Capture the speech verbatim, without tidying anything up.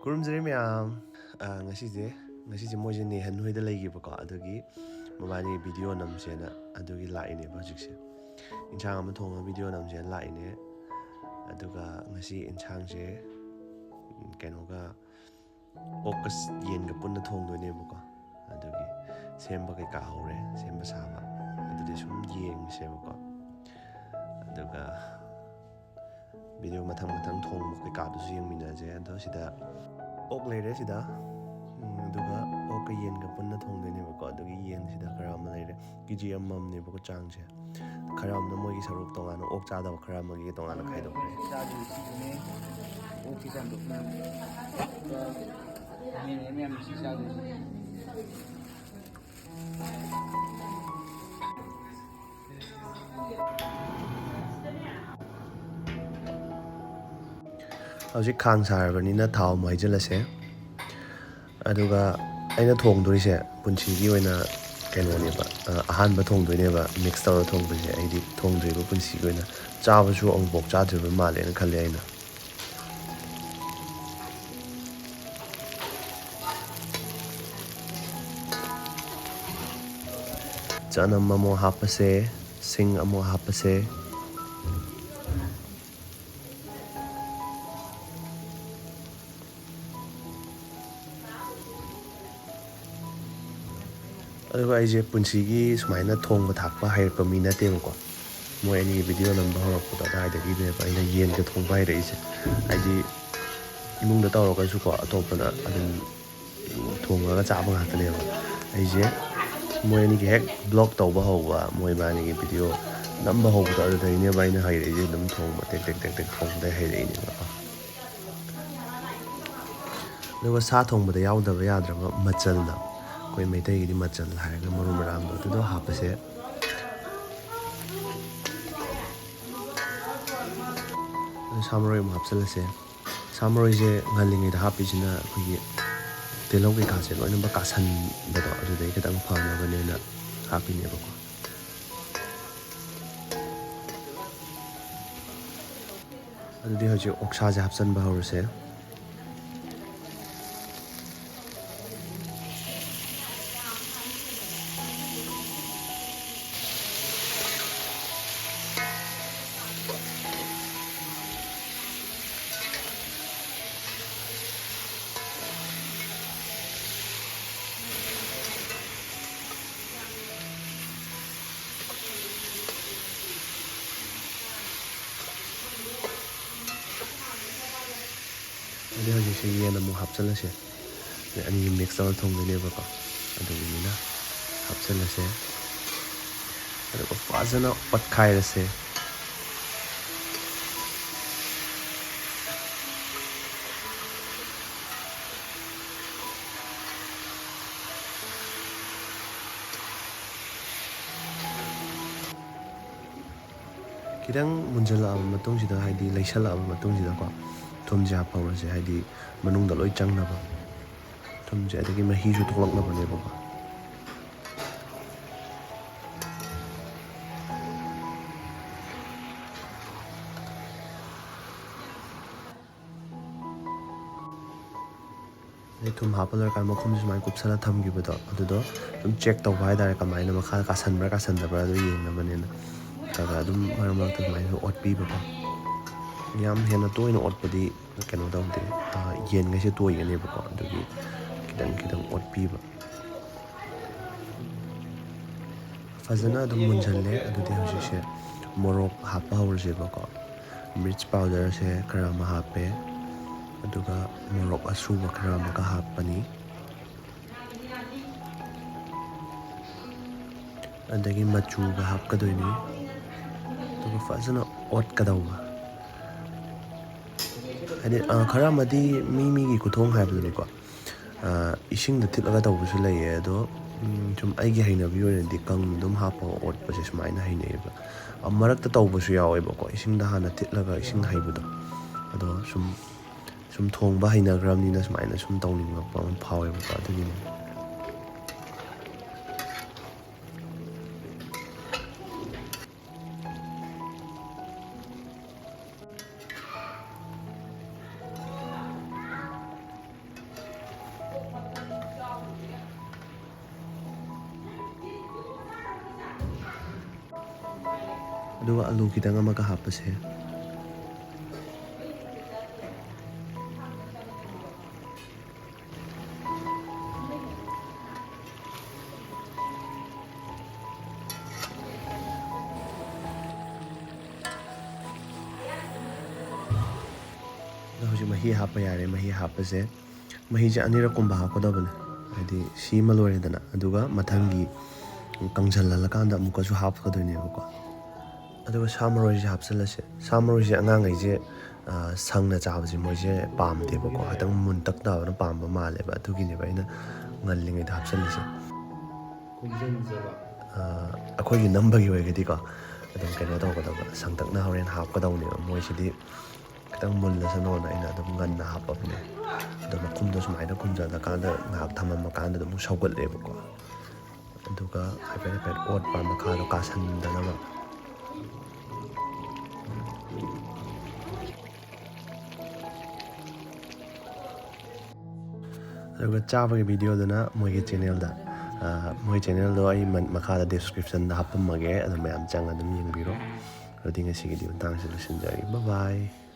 ꯈꯨꯔꯨꯝꯖꯔꯤ ꯃꯌꯥꯝ꯫ ꯑ, ꯉꯁꯤꯁꯦ, ꯉꯁꯤꯁꯦ ꯃꯣꯏꯁꯦ ꯅꯦꯍꯟ ꯍꯣꯏꯗ ꯂꯩꯈꯤꯕꯀꯣ, ꯑꯗꯨꯒꯤ ꯃꯕꯥꯅꯤ ꯚꯤꯗꯤꯑꯣ ꯅꯝꯁꯦꯅ ꯑꯗꯨꯒꯤ ꯂꯥꯛꯏꯅꯦꯕ ꯍꯧꯖꯤꯛꯁꯦ꯫ ꯏꯟꯁꯥꯡ ꯑꯃ ꯊꯣꯡꯉꯒ ꯚꯤꯗꯤꯑꯣ ꯅꯝꯁꯦꯅ ꯂꯥꯛꯏꯅꯦ꯫ ꯑꯗꯨꯒ ꯉꯁꯤ ꯏꯟꯁꯥꯡꯁꯦ, ꯎꯝ, ꯀꯩꯅꯣꯒ, ꯑꯣꯛꯀ ꯌꯦꯟꯒ ꯄꯨꯟꯅ ꯊꯣꯡꯗꯣꯏꯅꯦꯕꯀꯣ꯫ ꯑꯗꯨꯒꯤ ꯁꯦꯝꯕ ꯀꯩꯀꯥ ꯍꯧꯔꯦ, ꯁꯦꯝꯕ ꯁꯥꯕ꯫ ꯑꯗꯨꯗꯤ ꯁꯨꯝ ꯌꯦꯡꯉꯁꯦꯕꯀꯣ꯫ ꯑꯗꯨꯒ ꯚꯤꯗꯤꯑꯣ ꯃꯊꯪ ꯃꯊꯪ ꯊꯣꯡꯕ ꯀꯩꯀꯥꯗꯨꯁꯨ ꯌꯦꯡꯃꯤꯟꯅꯁꯦ꯫ ꯑꯗꯣ ꯁꯤꯗ ꯑꯣꯛ ꯂꯩꯔꯦ ꯁꯤꯗ꯫ ꯎꯝ, ꯑꯗꯨꯒ ꯑꯣꯛꯀ ꯌꯦꯟꯒ ꯄꯨꯟꯅ ꯊꯣꯡꯗꯣꯏꯅꯦꯕꯀꯣ꯫ ꯑꯗꯨꯒꯤ ꯌꯦꯟꯁꯤꯗ ꯈꯔ ꯑꯃ ꯂꯩꯔꯦ꯫ ꯀꯦ ꯖꯤ ꯑꯃꯃꯝꯅꯦꯕꯀꯣ ꯆꯥꯡꯁꯦ꯫ ꯈꯔ ꯑꯃꯅ ꯃꯣꯏꯒꯤ ꯁꯔꯨꯛ ꯇꯣꯉꯥꯟꯅ, ꯑꯣꯛ ꯆꯥꯗꯕ ꯈꯔ ꯑꯃꯒꯤ ꯇꯣꯉꯥꯟꯅ ꯈꯥꯏꯗꯣꯛꯈ꯭ꯔꯦ꯫ ꯆꯥꯗꯣꯏꯁꯦ ꯁꯤꯗꯅꯦ꯫ ꯑꯣꯛꯁꯤ ꯆꯥꯝꯊꯣꯛꯅꯕ꯫ ꯃꯌꯥꯝ, ꯃꯌꯥꯝ ꯁꯤ ꯆꯥꯗꯣꯏꯁꯦ꯫ ꯍꯧꯖꯤꯛ ꯈꯥꯡ ꯁꯥꯔꯕꯅꯤꯅ ꯊꯥꯎ ꯑꯃꯨꯛ ꯍꯩꯖꯤꯜꯂꯁꯦ꯫ ꯑꯗꯨꯒ ꯑꯩꯅ ꯊꯣꯡꯗꯣꯏꯁꯦ ꯄꯨꯟꯁꯤꯒꯤ ꯑꯣꯏꯅ ꯀꯩꯅꯣꯅꯦꯕ, ꯑ, ꯑꯍꯥꯟꯕ ꯊꯣꯡꯗꯣꯏꯅꯦꯕ, ꯃꯤꯛꯁ ꯇꯧꯔ ꯊꯣꯡꯕꯁꯦ꯫ ꯑꯩꯗꯤ ꯊꯣꯡꯗ꯭ꯔꯤꯕ ꯄꯨꯟꯁꯤꯒꯤ ꯑꯣꯏꯅ꯫ ꯆꯥꯕꯁꯨ ꯑꯃꯨꯛꯐꯥꯎ ꯆꯥꯗ꯭ꯔꯤꯕ ꯃꯥꯜꯂꯦꯅ ꯈꯜꯂꯦ ꯑꯩꯅ꯫ ꯆꯅꯝ ꯑꯃꯨꯛ ꯍꯥꯞꯄꯁꯦ, ꯁꯤꯡ ꯑꯃꯨꯛ ꯍꯥꯞꯄꯁꯦ꯫ ꯑꯗꯨꯒ ꯑꯩꯁꯦ ꯄꯨꯟꯁꯤꯒꯤ ꯁꯨꯃꯥꯏꯅ ꯊꯣꯡꯕ ꯊꯥꯛꯄ ꯍꯩꯔꯛꯄ ꯃꯤ ꯅꯠꯇꯦꯕꯀꯣ꯫ ꯃꯣꯏ ꯑꯅꯤꯒꯤ ꯚꯤꯗꯤꯑꯣ ꯅꯝꯕ ꯍꯧꯔꯛꯄꯗꯣ ꯑꯗꯨꯋꯥꯏꯗꯒꯤꯅꯦꯕ ꯑꯩꯅ ꯌꯦꯟꯒ ꯊꯣꯡꯕ ꯍꯩꯔꯛꯏꯁꯦ꯫ ꯍꯥꯏꯗꯤ ꯏꯃꯨꯡꯗ ꯇꯧꯔꯒꯁꯨꯀꯣ, ꯑꯇꯣꯞꯄꯅ ꯑꯗꯨꯝ ꯊꯣꯡꯉꯒ ꯆꯥꯕ ꯉꯥꯛꯇꯅꯦꯕ꯫ ꯑꯩꯁꯦ ꯃꯣꯏ ꯑꯅꯤꯒꯤ ꯍꯦꯛ ꯕ꯭ꯂꯣꯛ ꯇꯧꯕ ꯍꯧꯕ, ꯃꯣꯏ ꯏꯕꯥꯅꯤꯒꯤ ꯚꯤꯗꯤꯑꯣ ꯅꯝꯕ ꯍꯧꯕꯗꯣ ꯑꯗꯨꯗꯒꯤꯅꯦꯕ ꯑꯩꯅ ꯍꯩꯔꯛꯏꯁꯦ꯫ ꯑꯗꯨꯝ ꯊꯣꯡꯕ ꯇꯦꯛ ꯇꯦꯛ ꯇꯦꯛ ꯇꯦꯛ ꯊꯣꯡꯕꯗꯩ ꯍꯩꯔꯛꯏꯅꯦꯕꯀꯣ꯫ ꯑꯗꯨꯒ ꯁꯥ ꯊꯣꯡꯕꯗ ꯌꯥꯎꯗꯕ ꯌꯥꯗ꯭ꯔꯕ ꯃꯆꯜꯗꯣ, ꯑꯩꯈꯣꯏ ꯃꯩꯇꯩꯒꯤꯗꯤ ꯃꯆꯜ ꯍꯥꯏꯔꯒ ꯃꯔꯨ ꯃꯔꯥꯡꯗꯣ, ꯑꯗꯨꯗꯣ ꯍꯥꯞꯄꯁꯦ꯫ ꯑꯗꯨ ꯁꯥ ꯃꯔꯣꯏ ꯑꯃꯨꯛ ꯍꯥꯞꯆꯤꯜꯂꯁꯦ꯫ ꯁꯥ ꯃꯔꯣꯏꯁꯦ ꯉꯜꯂꯤꯉꯩꯗ ꯍꯥꯞꯄꯤꯁꯤꯅ ꯑꯩꯈꯣꯏꯒꯤ ꯇꯤꯜꯍꯧ ꯀꯩꯀꯥꯁꯦ ꯂꯣꯏꯅꯃꯛ ꯀꯥꯁꯟꯕꯗꯣ, ꯑꯗꯨꯗꯩ ꯈꯤꯇꯪ ꯐꯅꯕꯅꯦꯅ ꯍꯥꯞꯄꯤꯅꯦꯕꯀꯣ꯫ ꯑꯗꯨꯗꯤ ꯍꯧꯖꯤꯛ ꯑꯣꯛꯁꯥꯁꯦ ꯍꯥꯞꯆꯤꯟꯕ ꯍꯧꯔꯁꯦ꯫ ꯍꯧꯖꯤꯛꯁꯦ ꯌꯦꯟ ꯑꯃꯨꯛ ꯍꯥꯞꯆꯤꯜꯂꯁꯦ꯫ ꯑꯅꯤ mix ꯇꯧꯔ ꯊꯣꯡꯗꯣꯏꯅꯦꯕꯀꯣ, ꯑꯗꯨꯒꯤꯅꯤꯅ ꯍꯥꯞꯆꯤꯜꯂꯁꯦ꯫ ꯑꯗꯨꯒ ꯐꯖꯅ ꯑꯣꯠꯈꯥꯏꯔꯁꯦ꯫ ꯈꯤꯇꯪ ꯃꯨꯟꯖꯜꯂꯛꯑꯕ ꯃꯇꯨꯡꯁꯤꯗ, ꯍꯥꯏꯗꯤ ꯂꯩꯁꯜꯂꯛꯑꯕ ꯃꯇꯨꯡꯁꯤꯗꯀꯣ, ꯊꯨꯝꯁꯦ ꯍꯥꯞꯍꯧꯔꯁꯦ, ꯍꯥꯏꯗꯤ ꯃꯅꯨꯡꯗ ꯂꯣꯏ ꯆꯪꯅꯕ꯫ ꯊꯨꯝꯁꯦ ꯑꯗꯒꯤ ꯃꯍꯤꯁꯨ ꯊꯣꯛꯂꯛꯅꯕꯅꯦꯕꯀꯣ꯫ ꯑꯗꯩ ꯊꯨꯝ ꯍꯥꯞꯄ ꯂꯣꯏꯔꯀꯥꯟꯗ ꯃꯈꯨꯝꯁꯦ ꯁꯨꯃꯥꯏꯅ ꯀꯨꯞꯁꯜꯂ ꯊꯝꯈꯤꯕꯗꯣ, ꯑꯗꯨꯗꯣ ꯑꯗꯨꯝ check ꯇꯧꯕ ꯍꯥꯏꯇꯥꯔꯦ, ꯀꯃꯥꯏꯅ ꯃꯈꯥ ꯀꯥꯁꯟꯕ꯭ꯔꯥ ꯀꯥꯁꯟꯗꯕ꯭ꯔꯥ ꯑꯗꯨ ꯌꯦꯡꯅꯕꯅꯦꯅ꯫ ꯈꯔ ꯈꯔ ꯑꯗꯨꯝ ꯃꯔꯛ ꯃꯔꯛꯇ ꯑꯗꯨꯃꯥꯏꯅ ꯑꯣꯠꯄꯤꯕꯀꯣ꯫ ꯌꯥꯝ ꯍꯦꯟꯅ ꯇꯣꯏꯅ ꯑꯣꯠꯄꯗꯤ ꯀꯩꯅꯣ ꯇꯧꯗꯦ, ꯑ, ꯌꯦꯟꯈꯩꯁꯦ ꯇꯣꯏꯒꯅꯦꯕꯀꯣ, ꯑꯗꯨꯒꯤ ꯈꯤꯇꯪ ꯈꯤꯇꯪ ꯑꯣꯠꯄꯤꯕ꯫ ꯐꯖꯅ ꯑꯗꯨꯝ ꯃꯨꯟꯁꯤꯜꯂꯦ꯫ ꯑꯗꯨꯗꯤ ꯍꯧꯖꯤꯛꯁꯦ ꯃꯣꯔꯣꯛ ꯍꯥꯞꯄ ꯍꯧꯔꯁꯦꯕꯀꯣ꯫ ꯃꯤꯔꯆ powderꯁꯦ ꯈꯔ ꯑꯃ ꯍꯥꯞꯄꯦ, ꯑꯗꯨꯒ ꯃꯣꯔꯣꯛ ꯑꯁꯨꯕ ꯈꯔ ꯑꯃꯒ ꯍꯥꯞꯄꯅꯤ꯫ ꯑꯗꯒꯤ ꯃꯆꯨꯒ ꯍꯥꯞꯀꯗꯣꯏꯅꯤ꯫ ꯑꯗꯨꯒ ꯐꯖꯅ ꯑꯣꯠꯀꯗꯧꯕ꯫ ꯍꯥꯏꯗꯤ, ꯑ, ꯈꯔ ꯑꯃꯗꯤ ꯃꯤ ꯃꯤꯒꯤ ꯈꯨꯊꯣꯡ ꯍꯥꯏꯕꯗꯨꯅꯤꯀꯣ꯫ ꯑ, ꯏꯁꯤꯡꯗ ꯊꯤꯠꯂꯒ ꯇꯧꯕꯁꯨ ꯂꯩꯌꯦ, ꯑꯗꯣ, ꯎꯝ, ꯁꯨꯝ ꯑꯩꯒꯤ ꯍꯩꯅꯕꯤ ꯑꯣꯏꯅꯗꯤ ꯀꯪꯅ ꯑꯗꯨꯝ ꯍꯥꯞꯄꯒ ꯑꯣꯠꯄꯁꯦ ꯁꯨꯃꯥꯏꯅ ꯍꯩꯅꯩꯌꯦꯕ꯫ ꯑ, ꯃꯔꯛꯇ ꯇꯧꯕꯁꯨ ꯌꯥꯎꯋꯦꯕꯀꯣ, ꯏꯁꯤꯡꯗ ꯍꯥꯟꯅ ꯊꯤꯠꯂꯒ ꯏꯁꯤꯡ ꯍꯩꯕꯗꯣ꯫ ꯑꯗꯣ ꯁꯨꯝ, ꯁꯨꯝ ꯊꯣꯡꯕ ꯍꯩꯅꯈ꯭ꯔꯕꯅꯤꯅ ꯁꯨꯃꯥꯏꯅ ꯁꯨꯝ ꯇꯧꯅꯤꯡꯉꯛꯄ ꯑꯃ ꯐꯥꯎꯋꯦꯕꯀꯣ, ꯑꯗꯨꯒꯤꯅꯤ꯫ ꯑꯗꯨꯒ ꯑꯂꯨ ꯈꯤꯇꯪ ꯑꯃꯒ ꯍꯥꯞꯄꯁꯦ꯫ ꯑꯗꯣ ꯍꯧꯖꯤꯛ ꯃꯍꯤ ꯍꯥꯞꯄ ꯌꯥꯔꯦ꯫ ꯃꯍꯤ ꯍꯥꯞꯄꯁꯦ, ꯃꯍꯤꯁꯦ ꯑꯅꯤꯔꯛꯀꯨꯝꯕ ꯍꯥꯞꯀꯗꯕꯅꯦ꯫ ꯍꯥꯏꯗꯤ ꯁꯤꯃ ꯂꯣꯏꯔꯦꯗꯅ, ꯑꯗꯨꯒ ꯃꯊꯪꯒꯤ ꯀꯪꯁꯜꯍꯜꯂꯀꯥꯟꯗ ꯑꯃꯨꯛꯀꯁꯨ ꯍꯥꯞꯀꯗꯣꯏꯅꯦꯕꯀꯣ꯫ ꯑꯗꯨꯒ ꯁꯥ ꯃꯔꯣꯏꯁꯦ ꯍꯥꯞꯆꯤꯜꯂꯁꯦ꯫ ꯁꯥ ꯃꯔꯣꯏꯁꯦ ꯑꯉꯥꯡꯈꯩꯁꯦ, ꯑ, ꯁꯪꯅ ꯆꯥꯕꯁꯦ ꯃꯣꯏꯁꯦ ꯄꯥꯝꯗꯦꯕꯀꯣ, ꯈꯤꯇꯪ ꯃꯨꯟꯇꯛ ꯇꯥꯕꯅ ꯄꯥꯝꯕ ꯃꯥꯜꯂꯦꯕ꯫ ꯑꯗꯨꯒꯤꯅꯦꯕ ꯑꯩꯅ ꯉꯜꯂꯤꯉꯩꯗ ꯍꯥꯞꯆꯤꯜꯂꯤꯁꯦ꯫ ꯑ, ꯑꯩꯈꯣꯏꯒꯤ ꯅꯝꯕꯒꯤ ꯑꯣꯏꯔꯒꯗꯤꯀꯣ, ꯑꯗꯨꯝ ꯀꯩꯅꯣ ꯇꯧꯒꯗꯕ, ꯁꯪꯇꯛꯅ ꯍꯣꯔꯦꯟ ꯍꯥꯞꯀꯗꯧꯅꯦꯕ꯫ ꯃꯣꯏꯁꯤꯗꯤ ꯈꯤꯇꯪ ꯃꯨꯜꯂꯁꯅꯣꯅ ꯑꯩꯅ ꯑꯗꯨꯝ ꯉꯟꯅ ꯍꯥꯞꯄꯕꯅꯦ꯫ ꯑꯗꯣ ꯃꯈꯨꯝꯗꯣ ꯁꯨꯃꯥꯏꯅ ꯈꯨꯝꯖꯤꯜꯂꯀꯥꯟꯗ ꯉꯥꯏꯍꯥꯛ ꯊꯝꯃꯝꯃꯀꯥꯟꯗ ꯑꯗꯨꯝ ꯁꯧꯒꯠꯂꯦꯕꯀꯣ꯫ ꯑꯗꯨꯒ ꯍꯥꯏꯐꯦꯠ ꯍꯥꯏꯐꯦꯠ ꯑꯣꯠꯄ, ꯃꯈꯥꯗꯣ ꯀꯥꯁꯟꯗꯅꯕ꯫ ꯑꯗꯨꯒ ꯆꯥꯕꯒꯤ ꯚꯤꯗꯤꯑꯣꯗꯨꯅ ꯃꯣꯏꯒꯤ ꯆꯦꯅꯦꯜꯗ, ꯑ, ꯃꯣꯏ ꯆꯦꯅꯦꯜꯗꯣ ꯑꯩ ꯃꯟ-, ꯃꯈꯥꯗ ꯗꯤꯁꯀ꯭ꯔꯤꯞꯁꯟꯗ ꯍꯥꯞꯄꯝꯃꯒꯦ, ꯑꯗꯨ ꯃꯌꯥꯝ ꯆꯪꯉ ꯑꯗꯨꯝ ꯌꯦꯡꯕꯤꯔꯣ꯫ ꯑꯗꯨꯗꯤ ꯉꯁꯤꯒꯤꯗꯤ ꯃꯇꯥꯡꯁꯤꯗ ꯂꯣꯏꯁꯤꯟꯖꯔꯒꯦ꯫ Bye bye꯫